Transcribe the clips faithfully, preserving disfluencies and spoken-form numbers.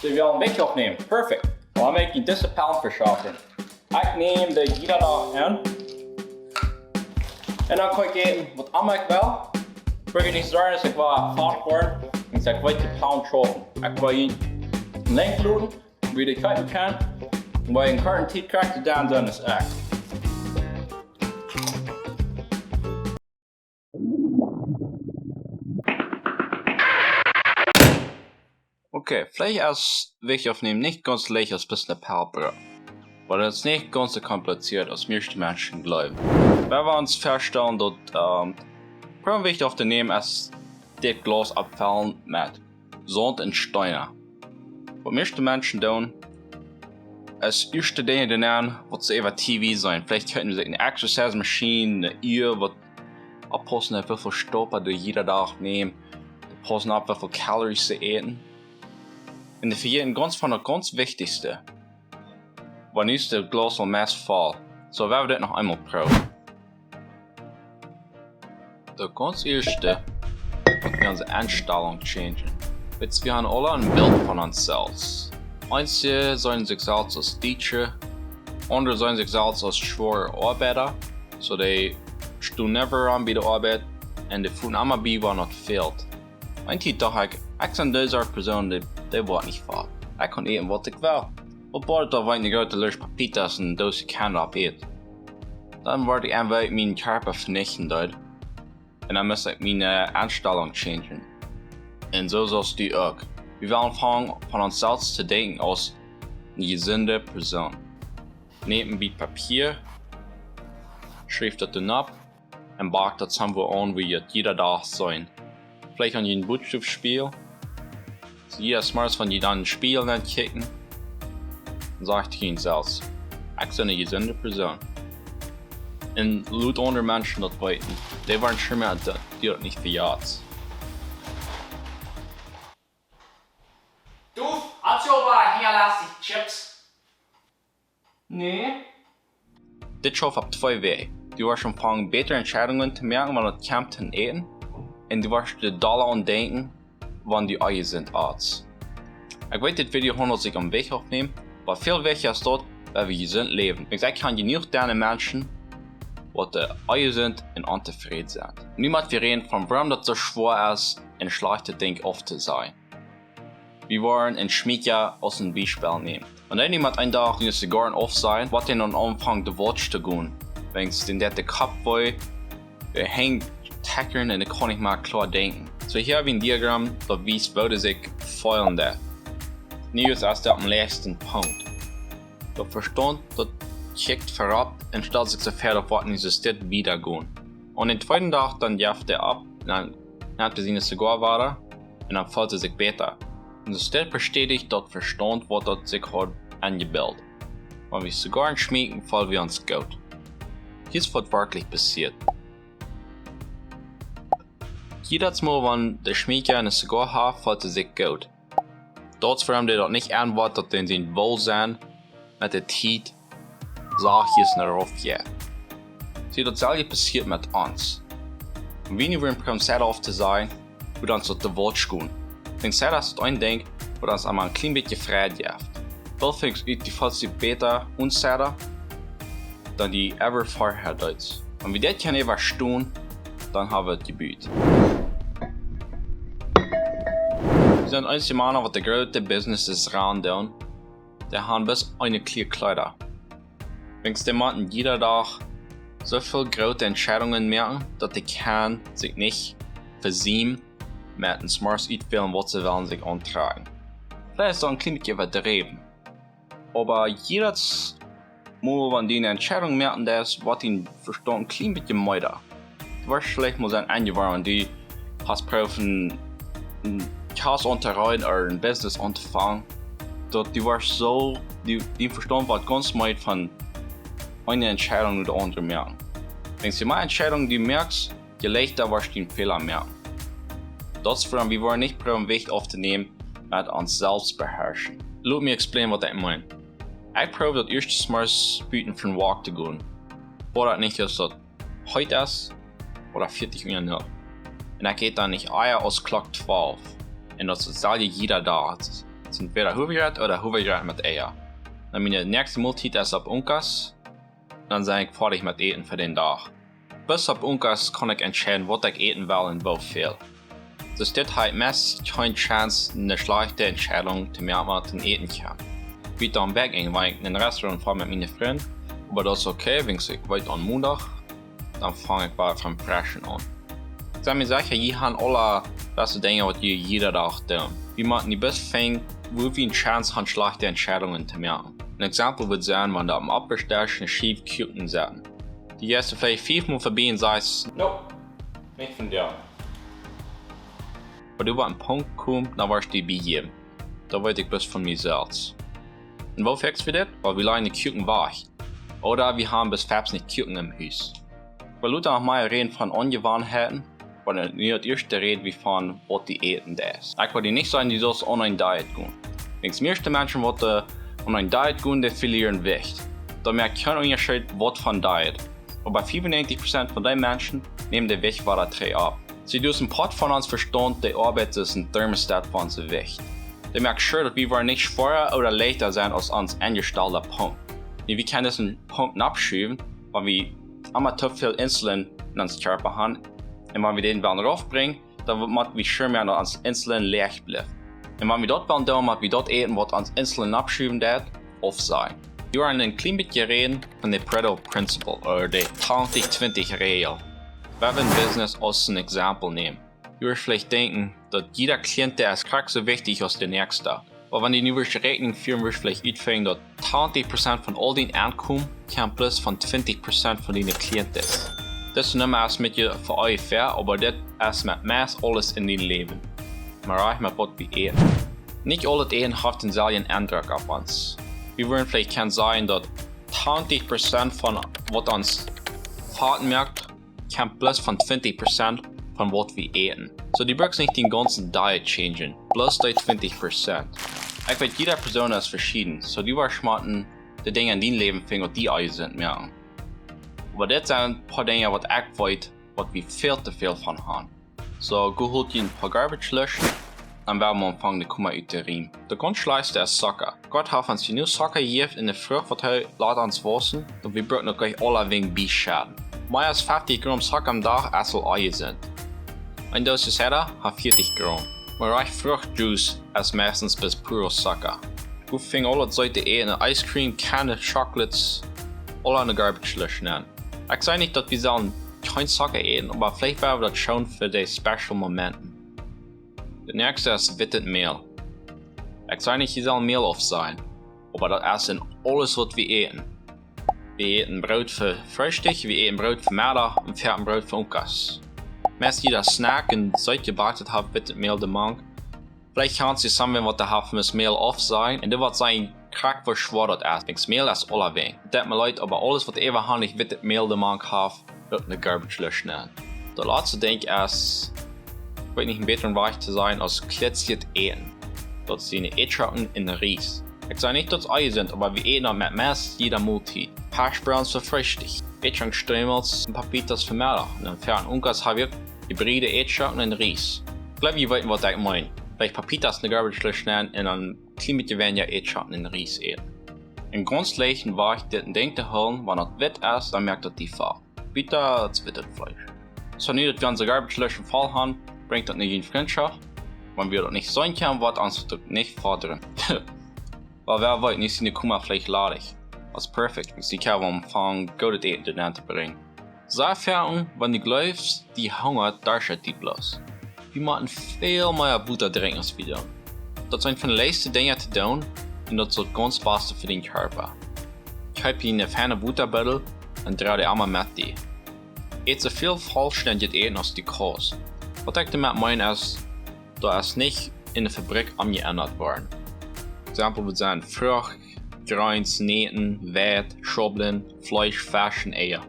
Dee well een bät oppnämen. Perfekt. Dan woa ekj dise Pellen veschaufen. Ekj näm dee jieda Dach aun. Un dan kaun ekj äten waut emma ekj well. Woa ekj nich sajen, daut ekj woa fat woaren. Un ekj weet, dee Pellen schaufen. Ekj woa junt een Link loten, woo jie dee kjeepen kjennen. Un wan jie een korte Tiet kjrieen, dan sent see ekj. Okay, veleicht es Jewicht oppnämen nich gaunz leicht aus bloos ne Pell brucken. Oba daut es nich gaunz soo kompliziert aus mieeschte Menschen jleewen. Wan wie ons väastalen daut, ähm, proowen Jewicht opptonämen es dit Glaus auffellen met Saunt un Steena. Waut mieeschte Menschen doonen, es ieeschte Dinja doonen, waut see äwa T V seenen. Veleicht kjeepen see sikj ne Exercise Machine, ne Ua, waut oppaussen deit, woo väl Staupa dee jieda Dach nämen, oppaussen opp, woo väl Calories see äten. Un dee vejäten gaunz von daut gaunz Wichtichste. Wan es daut Glaus aul meist voll? Soo, wie woaren dit noch eemol proowen. Daut gaunz ieeschte, wie onse Enstalunk changen. Wiels wie haben aula een Bilt von ons selfst. Eenje seenen sikj selfst aus Dietsche, aundre seenen sikj selfst aus schwoare Oabeida, soo dee stonen never aun bie de Oabeit un dee feelen emma bie, wan daut fält. Eent Tiet docht ekj, ekj sie dise Persoon, dee, dee woat nich fat. Ekj kaun äten, waut ekj well. Waut boolt daut, wan ekj ne groote Lust Papitas un Doos Candy oppät? Dan woat ekj een Wäakj mienen Kjarpa venichten doonen. Un dan mott ekj miene, äh, Enstalunk changen. Un soo saust du uk. Wie woaren aunfangen, von ons selfst to denkjen aus eene jesunde Persoon. Näm een bät Papia, schriew daut dan opp un bak daut soo wua aun, wua jie daut jieda Dach seenen. Veleicht aun jun Buttstuwspieejel. Soo, jieda Morjes, wan jie dan em Spieejel nenn kjikjen, dan sajcht jie junt selfst: "Ekj sie eene jesunde Persoon." Un lot aundre Menschen daut weeten. Dee woaren schwieren, daut du daut nich vejatst. Du, hast du aul hinjalastet Chips? Nä. Dit schauft opp twee Wäaj. Du woascht aunfangen bätre Entscheidungen to moaken, wan et kjemt to Äten. Un du woascht doa dolla aun denkjen, wan du onjesunt ätst. Ekj weet, dit Video haundelt sikj om Jewicht oppnämen, oba väl wichtja es daut, daut wie jesunt läwen. Wiels ekj kjan jenuach deene Menschen, waut, äh, onjesunt un ontofräd sent. Nu mott wie räden von wuarom daut soo schwoa es, een schlajchtet Dinkj auftosajen. Wie woaren een Schmiekja aus een Biespel nämen. Wan dee nu met een Dach siene Zigoaren aufsajen, woat hee dan aunfangen de Welt to gonen. Wiels dän deit de Kopp wee, de Henj tekjren un hee kaun nich mea kloa denkjen. Soo, hia hab wie een Diagram, daut wiest, woo dee sikj feelen deit. Nu es daut opp dän latsten Punkt. Daut Vestaunt, daut kjikjt verop un stalt sikj soo väa, daut woat nich soo stell wieda gonen. Aun dän tweeden Dach dan jeft hee opp, un dan nemt hee siene Zigoa wada, un dan feelt hee sikj bäta. Un soo stell bestäticht daut Vestaunt, waut daut sikj haud enjebilt. Wan wie Zigoaren schmieken, feelen wie ons goot. Hia es waut werkjlich passieet. Jiedatsmol, wan de Schmiekja eene Zigoa haft, feelt hee sikj goot. Daut es wuarom dee daut nich enwoat, daut hee sien Welsennen met de Tiet sachtkjes no rauf jeit. See, daut selwje passieet met ons. Wan wie nu wudden proowen Zäd auftosajen, wudd ons daut de Welt schonen. Wiels Zäd es daut eent Dinkj, waut ons emol een kjlien bät Freid jeft. Well, finjst du, du feelst die bäta onen Zäd dan du ever verhäa deetst? Wan wie dit kjennen äwastonen, dan hab wie et jebut. Wie sent eenje Mana, waut de groote Businesses rondoonen, dee haben bloos eene Kjleeda. Wiels dee motten jieda Dach soo väl groote Entscheidungen moaken, daut dee kjennen sikj nich vesiemen met een smarts utwälen, waut see wellen sikj auntrakjen. Veleicht es daut een kjlien bät äwadräwen. Oba jiedatsmol, wan du eene Entscheidunk moaken deist, woat dien Vestaunt een kjlien bät meeda. Du woascht veleicht mol sennen enjewoaren, du hast proowen, eene Kjast auntoreiden ooda een Business auntofangen. Daut du woascht soo, du, dien Vestaunt woat gaunz meed von eene Entscheidunk no de aundre moaken. Wiels je mea Entscheidungen du moakst, je leichta woascht du een Fäla moaken. Daut es wuarom wie woaren nich proowen Jewicht auftonämen met ons selfst beharschen. Lot mie explain waut ekj meen. Ekj proow daut ieeschte smarts buten von Wok to gonen. Wan daut nich es daut heet es, ooda vieetich Uhr no. Un ekj ät dan nich ea aus Klock twalf. Un daut es daut selwje jieda Dach. Sent entwäda Howajrett ooda Howajrett met Eia. Dan miene näakjste Moltiet es opp Unkas. Dan sie ekj foadich met Äten fa dän Dach. Bloos opp Unkas kaun ekj entscheiden, waut ekj äten well un woo väl. Soo dit haft meist kjeene Chance, eene schlajchte Entscheidunk to moaken, waut to äten kjemt. Wie dan back en, wan ekj en een Restaurant foa met miene Frind, oba daut es okay, wiels ekj weet aun Mondach, dan fang ekj wada von freschen aun. Ekj sie mie secha, jie haben aule dise Dinja, waut jie jieda Dach doonen. Wie motten die best finjen, wua wie eene Chance haben, schlajchte Entscheidungen to moaken. Een Exempel wudd sennen, wan doa oppem Oppwaschdesch eene Schiew Kuaken sett. Dee jeist veleicht fiefmol vebie un sajchst: "Nope, nich vondoag." Oba doa woat een Punkt komen, dan woascht du die biejäwen. Daut weet ekj bloos von mie selfst. Un woo fix wie dit? Well, wie lajen dän Kuaken wajch. Ooda wie haben bloos foaken nich Kuaken em Hus. Wie loten noch mea räden von Onjewanheiten, oba nu daut ieeschte räd wie von waut du äten deist. Ekj well die nich sajen, du saust aun eene Diät gonen. Wiels mieeschte Menschen, waut, äh, aun eene Diät gonen, dee velieren Jewicht. Daut moakt kjeen Unjascheet, waut von Diät. Oba fiefunnäajentich Prozent von dee Menschen nämen dän Jewicht wada trigj opp. See, doa es een Poat von ons Vestaunt, dee oabeit aus een Thermostat fa ons Jewicht. Dee moakt sure, daut wie woaren nich schwoara ooda leichta sennen aus ons enjestalda Punkt. Nä, wie kjennen disen Punkt noppschuwen, wan wie emma too väl Insulin en ons Kjarpa haben. Un wan wie dän wellen raufbrinjen, dan mott wie sure moaken, daut ons Insulin läach blift. Un wan wie daut wellen doonen, mott wie daut äten, waut ons Insulin noppschuwen deit, aufsajen. Wie woaren een kjlien bät räden von de Pareto Principle, ooda de tachtig twenty Regel. Wie woaren Business aus een Exempel nämen. Wie woaren veleicht denkjen, daut jieda Klient es krakjt soo wichtich aus de näakjsta. Oba wan du nu woascht räakjnen, woascht veleicht utfinjen, daut tachtig Prozent von aul dien Enkomen kjemt bloos von twenty Prozent von diene Klienten. Dit es nu mau aus met je fa onjefäa, oba dit es met meist aules en dien Läwen. Mau rajcht met waut wie äten. Nich aul daut Äten haft dänselwjen Endruck opp ons. Wie woaren veleicht kjennen sajen, daut tachtig Prozent von waut ons fat moakt, kjemt bloos von twenty Prozent von waut wie äten. Soo, du brukst nich dän gaunzen Diet changen, bloos dee twenty Prozent. Ekj weet, jieda Persoon es veschieden, soo du woascht motten de Dinja en dien Läwen finjen, waut die aunjesunt moaken. Oba dit sent een poa Dinja, waut ekj weet, waut wie väl too väl von haben. Soo, go hol die een poa Garbage Lüschen, dan woa wie aunfangen, de Koma ut to riemen. De gaunz schlajchtste es Zocka. Gott haft ons jenuach Zocka jejäft en de Frucht, waut hee lat ons wausen, daut wie brucken uk nich aulawäajen bieschaden. Mea aus feftig Gram Zocka aum Dach es aul onjesunt. Een Doos Cider haft vieetich Gram. Mau rajcht Fruchtjuice es meistens bloos puro Zocka. Wie finjen aul daut seete Äten, Ice Cream, Kjenne, Chocolates, aul en de Garbage Lüschen nenn. Ekj saj nich, daut wie sellen kjeen Zocka äten, oba veleicht woa wie daut schoonen fa de special Momenten. De näakjste es wittet Mäl. Ekj saj nich, jie sellen Mäl aufsajen, oba daut es en aules, waut wie äten. Wie äten Broot fa Freestikj, wie äten Broot fa Meddach un wie äten Broot fa Unkas. Meist jieda Snack un seet jebackt haft wittet Mäl doamank. Veleicht kjanst du someone, waut haft must Mäl aufsajen, un dee woat sajen, krakjt woo schwoa daut es. Wiels Mäl es aulawäajen. Daut deit mie leet, oba aules, waut äwahaupt nich wittet Mäl doamank haft, woat en de Garbage Lüschen nenn. Daut latste Dinkj es, ekj weet nich, een bätren Wajch to sajen aus kjlieekjes Äten. Daut sent Eadschocken un Ries. Ekj saj nich, daut es onjesunt, oba wie äten daut met meist jieda Moltiet. Hash Browns fa Freestikj, Eadschock Stremels un Papitas fa Meddach. Un dan fa Unkas hab wie uk jebriede Eadschocken un Ries. Ekj jleew, jie weeten, waut ekj meen. Veleicht Papitas en de Garbage Lüschen nenn un dan kjlien bät weinja Eadschocken un Ries äten. Een gaunz leichten Wajch, dit en Denkj to hoolen, wan daut witt es, dan moakt daut die fat. Bieta, daut es wittet Fleesch. Soo, nu daut wie onse Garbage Lüschen voll haben, brinjt daut nich en Frintschoft, wan wie daut nich seenen kjennen, woat ons daut uk nich fodren. Oba wäa weet, nu es de Koma veleicht ladich. Daut es perfekt, wiels ekj kaun aunfangen, goodet Äten doa nenn to brinjen. Saj foaken, wan du jleefst, die hungat, daut es die bloos. Wie motten väl mea Wota drinkjen aus wie doonen. Daut es eent von de leichtste Dinja to doonen un daut es daut gaunz baste fa dän Kjarpa. Kjeep die een feinen Wotabuddel un drag dee emma met die. Ät soo väl vollstendjet Äten aus du kaust. Waut ekj doamet meen es, daut es nich en de Fabrikj omjeendat worden. Exempel wudd sennen Frucht, Jreens, Näten, Weit, Schaublen, Fleesch, Fesch un Eia.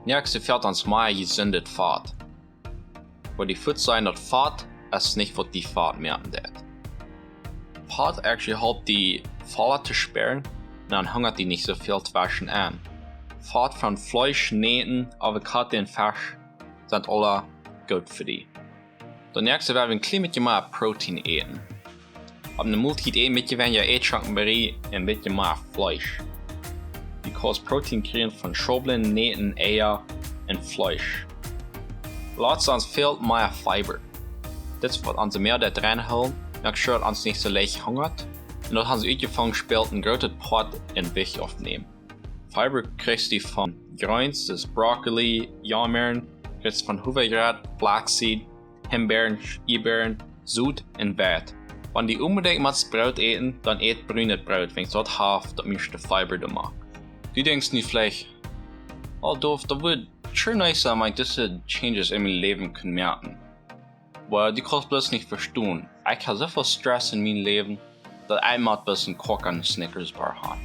Näakjste fält ons mea jesundet Fat. Oba du fuats seenen, daut Fat es nich, waut die fat moaken deit. Fat actually halpt die volla to späaren un dan hungat die nich soo väl tweschen aun. Fat von Fleesch, Näten, Avocado un Fesch sent aula goot fa die. Daut näakjste woa wie een kjlien bät mea Protein äten. Opp eene Moltiet äten, met jeweenlich äten Schankenberie un met je mea Fleesch. Du kaust Protein kjrieen von Schaublen, Näten, Eia un Fleesch. Lot ons väl mea Fiber. Dit es waut ons mea doa nenn hoolen, moakt sure daut ons nich soo leicht hungat. Un daut haben see utjefongen, spält een grootet Poat em Jewicht aufnämen. Fiber kjrichst du von Greens, daut es Brokkoli, Jaumeren, kjrichst von Howajroot, Flaxseed, Himbeeren, Ieebäaren, Sot un Weit. Wan du onbedinjt motst Broot äten, dan ät brunet Broot, wiels daut haft daut mieeschte Fiber doa mank. Du denkjst nu veleicht: "Oh, daut, daut wudd sure nice sennen, wan ekj dise Changes en mien Läwen kunn moaken." Oba du kaust bloos nich vestonen. Ekj hab soo väl Stress en mien Läwen, daut ekj mott bloos een Coke un Snickers Bar haben.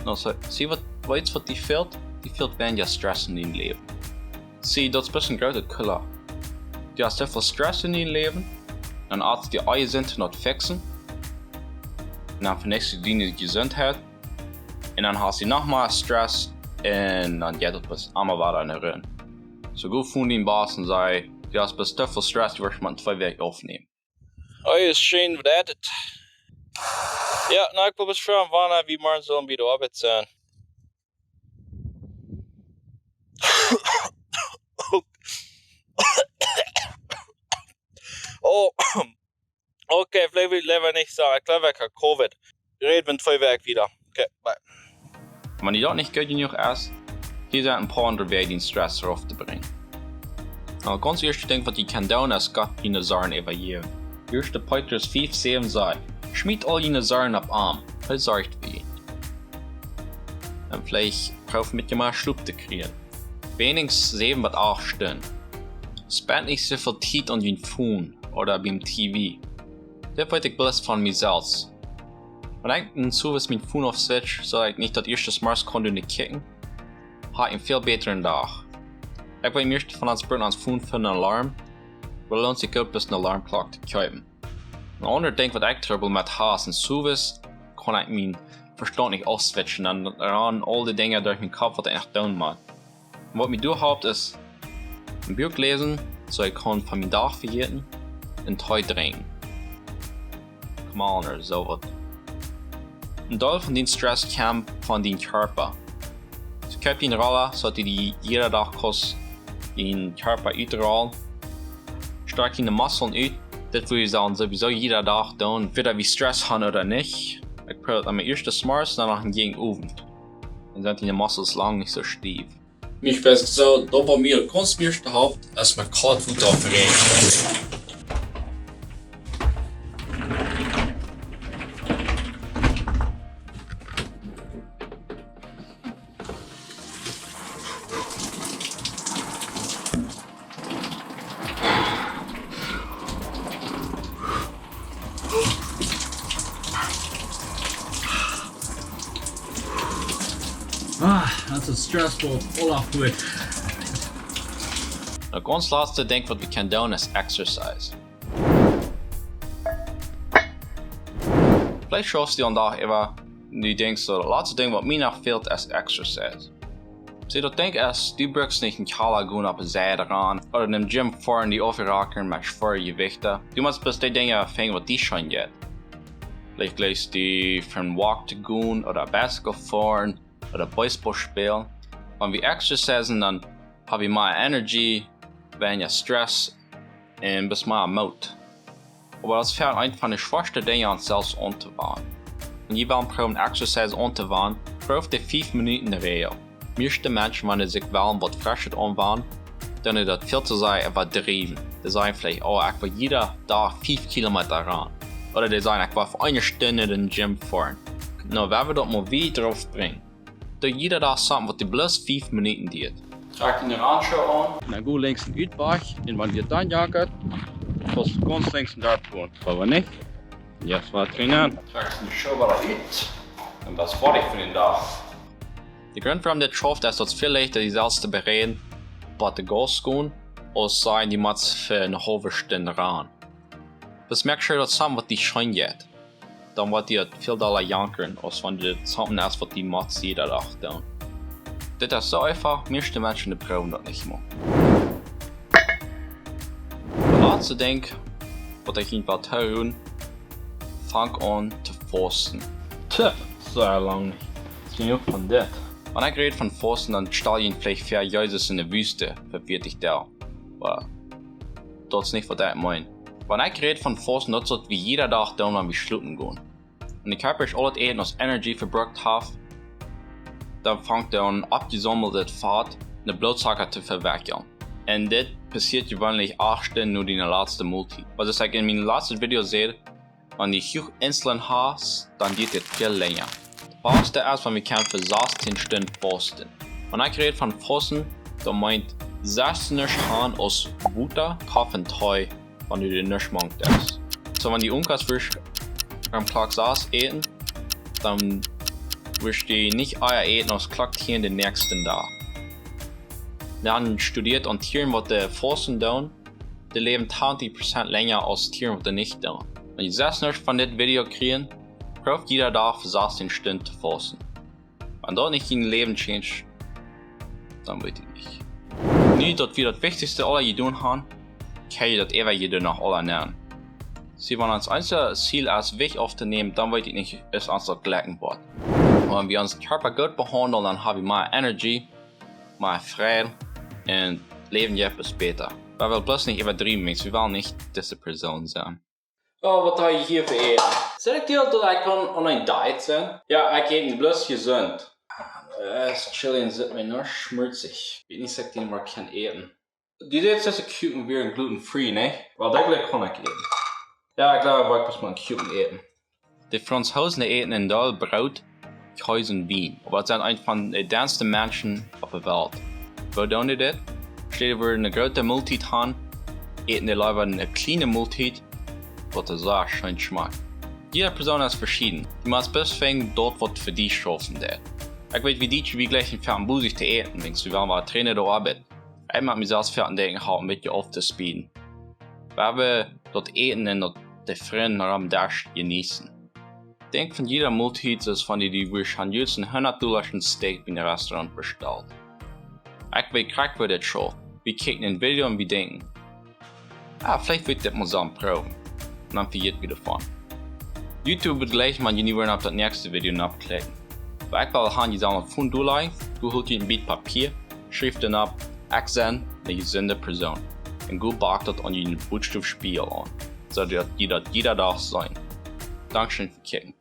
Nu, see, see waut, weetst waut die fält? Die fält weinja Stress en dien Läwen. See, daut es bloos een groota Killer. Du hast soo väl Stress en dien Läwen, dan hast du die Eie sent nich fixen, un dan venichtst du diene Jesuntheit, un dan hast du noch mea Stress, un dan jeit daut bloos aulemol wada en de Rund. Soo, go fon dien Boss un saj: "Du hast bloos too väl Stress, du woascht mau twee Wäakj aufnämen." Oh, es scheen, daut daut. Jo, nu, ekj well bloos froagen, wanea wie morjen sellen bie de Oabeit sennen. Oh. Okay, veleicht well ekj leewa nich sajen. Ekj jleew, ekj hab Covid. Räd wie en twee Wäakj wieda. Okay, bye. Wan die daut nich goot jenuach es, hia sent een poa aundre Wäaj, dien Stress rauf to brinjen. Aulsoo, daut ieeschte Dinkj waut du kaust doonen, es Gott diene Sorjen äwajäwen. Ieeschte Petrus fiew säwen sajcht: "Schmiet aul june Sorjen opp am, hee sorcht fa junt." Un veleicht proow met je mea Schlop to kjrieen. Weinichstens säwen bat acht Stunden. Spend nich soo väl Tiet aun dien Phone ooda biem T V. Dit weet ekj bloos von mie selfst. Wan ekj dan sowieso mien Phone off switch, soo daut ekj nich daut ieeschte zemorjes kaun doonen kjikjen, hab ekj eenen väl bätren Dach. Ekj weet, mieeschte von ons brucken ons Phone fa een Alarm, oba daut loont sikj goot, bloos een Alarmklock to kjeepen. Een aundret Dinkj waut ekj Trubbel met hab, es sowieso kaun ekj mien Vestaunt nich aufswitchen, dan rannen aul dee Dinja derch mienen Kopp waut ekj noch doonen mott. Un waut mie doa halpt es een Buak läsen, soo ekj kaun von mienen Dach vejäten, un Tee drinkjen. Come on, ooda soo waut. Een Deel von dien Stress kjemt von dien Kjarpa. Soo kjeep die een Rolla, soo daut du die jieda Dach kaust dien Kjarpa utrollen. Strakj diene Muskjlen ut. Dit wudd ekj sowieso jieda Dach doonen, wada wie Stress haben ooda nich. Ekj proow daut aum ieeschten zemorjes, dan noch jäajen Owent. Dan sent diene Muskjlen lang nich soo stiew. Mie es soo, daut waut mie daut gaunz mieeschte halpt, es met kolt Wota opp de Räajen. Ah, daut es stressful, voll opp Huat. Daut gaunz latste Dinkj waut wie kjennen doonen es exercise. Veleicht schaufst du een Dach äwa, du denkjst soo, daut latste Dinkj waut mie noch fält es exercise. See, daut Dinkj es, du brukst nich en Kjalla gonen opp de Sied rannen ooda en Gym foaren, die aufrackren met schwoare Jewichte. Du motst bloos dee Dinja finjen waut die scheen jeit. Veleicht jlikjst du fa een Walk to gonen ooda Basketball foaren ooda Baseball spälen. Wan wie exercisen, dan hab wie mea Energy, weinja Stress un best mea Moot. Oba daut es fa eent von de schwoaste Dinja, ons selfst auntowanen. Wan jie wellen proowen exercise auntowanen, proow de fief Minuten Räajel. Mieeschte Menschen, wan see sikj wellen waut Freschet aunwanen, dan es daut väl to sea äwadriewen. Dee sajen veleicht: "Oh, ekj well jieda Dach fief Kilometa rannen." Ooda dee sajen: "Ekj well fa eene Stund en Gym foaren." Nu, wan wie daut mol wieda rauf brinjen, doo jieda Dach something waut die bloos fief Minuten diet. Trakj diene Rannschoo aun. Un dan go linkjs en Utwajch. Un wan die dan jankat, kaust gaunz linkjs en Darp gonen. Oba nich. Jetzt waut drin aun. Trakjst diene Schoo wada ut. Un daut es foadich fa dän Dach. De Grunt wuarom dit schauft es, daut es väl leichta die selfst to bereiden, waut de Gas gonen, aus sajen, du motst fa eene haulwe Stund rannen. Bloos moak sure daut something waut die scheen jeit. Dan woat die daut väl dolla jankren, aus wan daut something es waut du motst jieda Dach doonen. Dit es soo eefach, mieeschte Menschen dee proowen daut nich mol. Daut latste Dinkj waut ekj junt well toorooden, Fang aun to fausten. Tja, soo lang nich. Es jenuach von dit. Wan ekj räd von fausten, dan stal jie veleicht ver Jesus enne Wüste fa vieetich Doag. Oba daut es nich waut ekj meen. Wan ekj räd von fausten, daut es waut wie jieda Dach doonen, wan wie schlopen gonen. Wan de Kjarpa aul daut Äten aus Energie vebrukt haft, dan fangt daut aun, oppjesaumelt Fat enne Blootzucka to vewakjlen. Un dit passieet jeweenlich acht Stunden no de latste Moltiet. Waut ekj en mien latstet Video säd, wan du huach Insulin hast, dan diet dit väl lenja. Daut bäste es, wan wie kjennen fa sastieen Stunden fausten. Wan ekj räd von fausten, dan meen ekj sastieen Stunden aus Wota, Koffe un Tee, wan du nuscht mank deist. Soo, wan du eenmol woascht om Klock sas äten, dan woascht du nich ea äten aus Klock tieen dän näakjsten Dach. Dan studieet aun Tieren, waut dee fausten doonen, dee läwen tachentich Prozent lenja aus Tieren, waut dee nich doonen. Wan du sastieen Stunden von dit Video kjrichst, proow jieda Dach fa sastieen Stunden to fausten. Wan daut nich dien Läwen changed, dan weet ekj nich. Nu daut wie daut Wichtichste aula jedonen haben, kjenn wie daut äwaje noch aula nämen. See, wan ons eensja Ziel es, Jewicht auftonämen, dan weet ekj nich, es ons daut jlikj woat. Wan wie onsen Kjarpa goot behaundlen, dan hab wie mea Energie, mea Freid un läwen je bäta. Wie wellen bloos nich äwadriewen, wie wellen nich dise Persoon sennen. Oh, waut hab ekj hia fa Äten? Saj ekj die aul, daut ekj aun, aun eene Diät sie? Jo, ekj äte bloos jesunt. Ah, es Chili un sitt mie noch schmutzich. Ekj weet nich, aus ekj dän mol kaun äten. Du sajchst, daut Kuchen wia gluten-free, nä? Well, daut kaun ekj äten. Jo, ekj jleew, ekj woa mol Kuchen äten. De Franzoosen äten een Deel Broot, Kjees un Wien. Oba daut sent eent von de dennste Menschen oppe Welt. Woo doonen dee dit? Enne Städ fa eene groote Moltiet to haben, äten dee leewa eene kjliene Moltiet, waut dee soo scheen schmakjt. Jieda Persoon es veschieden. Du motst bloos finjen daut, waut fa die schaufen deit. Ekj weet, wie Dietsche, wie jleichen foaken bosich to äten, wan wie wellen waut trainen ooda oabeiden. Ekj mott mie selfst foaken denkjen, hia een bät auftospieden. Wie haben daut Äten un daut de Frind aum Desch jeneeten. Denkj von jieda Moltiet, soo aus wan du woascht aun jüst een hundat Dolla Steak bie een Restaurant bestalt. Ekj weet krakjt, woo dit schauft. Wie kjikjen een Video un wie denkjen: "Ah, veleicht well ekj dit mol soo proowen." Un dan vejäte wie doavon. YouTube woat jlikj, wan jie nu wada opp daut näakjste Video nopp kjlikjen. Oba ekj well haben, jie sellen daut Phone doa lajen, du hoost een bät Papia, schrift dan opp: "Ekj sie eene jesunde Persoon." Un go back daut aun june Botschaftspiegel aun, soo daut jie daut jieda Dach seenen. Dankscheen fa kjikjen.